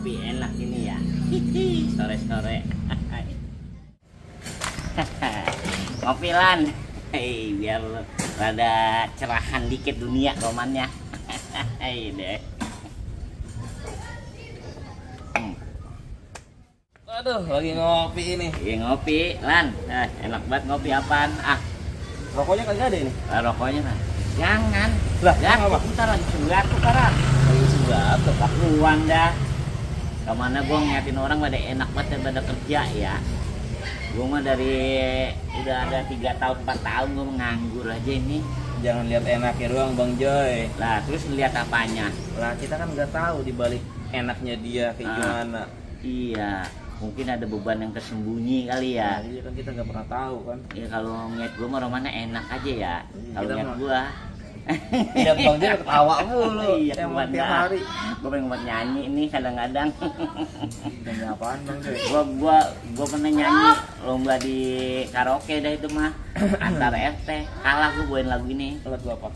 ngopi enak ini ya. Sore-sore. Ngopi Lan. Hei, biar rada cerahan dikit dunia romannya. Hei deh. Aduh, lagi ngopi ini. Iya ngopi Lan. Enak banget ngopi apaan? Rokoknya kagak ada ini. Rokoknya kan. Jangan. Lah, ya, apa? Bentar lagi sebulan tukaran. Lagi sebelah tuh. Uang dah. Kemana gua ngeliatin orang pada enak banget dan pada kerja ya. Gua mah dari udah ada 3 tahun 4 tahun gua nganggur aja ini. Jangan lihat enaknya doang Bang Joy. Lah terus lihat apanya? Lah kita kan nggak tahu di balik enaknya dia kayak gimana. Iya, mungkin ada beban yang tersembunyi kali ya. Nah, iya kan kita nggak pernah tahu kan. Ya kalau ngeliat gua mah romannya enak aja ya. Kalau kita ngeliat mah- gua Lihat Bang Joy ketawa mulu. Iya, Emang bener. tiap hari. Gua pengen buat nyanyi ini kadang-kadang. Nyanyi apaan Bang Joy? gua pernah nyanyi lomba di karaoke dah itu mah antar RT kalah gua bawain lagu ini. Lagu apa?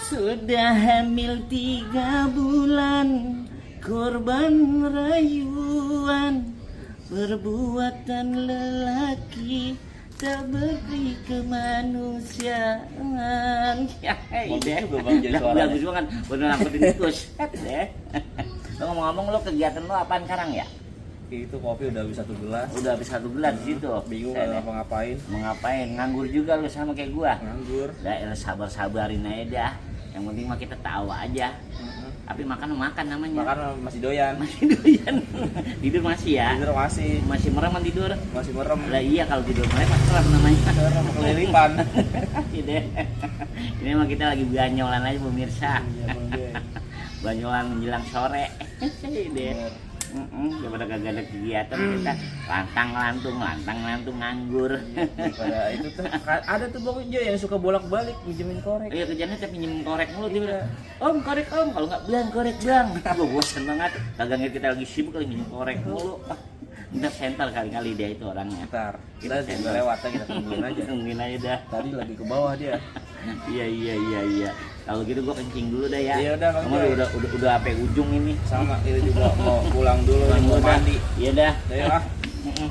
Sudah hamil 3 bulan, korban rayuan, perbuatan lelaki tak beri kemanusiaan. Ya, Bagus deh. juga Bang Joy suaranya. Bagus banget, bener angkutin tikus. Deh. Lo ngomong-ngomong lo kegiatan lo apaan sekarang ya? Itu kopi udah habis 1 gelas. Udah habis 1 bulan di situ. Bingung Saya mau ngapain? mau ngapain? Nganggur juga lu sama kayak gua. Nganggur. Udah sabar-sabarin aja dah. Yang penting mah kita tawa aja. Tapi makan namanya. Makan masih doyan. Masih doyan. Tidur masih ya. Tidur masih. Masih merem kan tidur. Masih merem. Lah iya kalau tidur merem serem namanya. Merem keliripan. Iya. Ini mah kita lagi banyolan aja pemirsa. Iya Bang Joy. Banyolan menjelang sore. Deh. Bener. Daripada kagak ada kegiatan kita lantang lantung nganggur. Daripada itu tuh ada tuh Bang Joy yang suka bolak-balik minjemin korek. Iya kerjanya tapi pinjem korek mulu dia bilang, Om korek om, kalau nggak bilang korek bilang. Gue bosan banget, kagak ngerti kita lagi sibuk lagi minjem korek mulu. Kita senter kali-kali dia itu orangnya. Ntar kita juga lewat kita tungguin aja. Tungguin aja dah. Tadi lagi ke bawah dia. Iya. Kalau gitu gue kencing dulu dah ya. Iya udah, Bang Kamu Joy. udah sampai ujung ini. Sama kita juga mau pulang dulu, mau Udah. mandi. Iya dah. Udah ya. Mm-mm.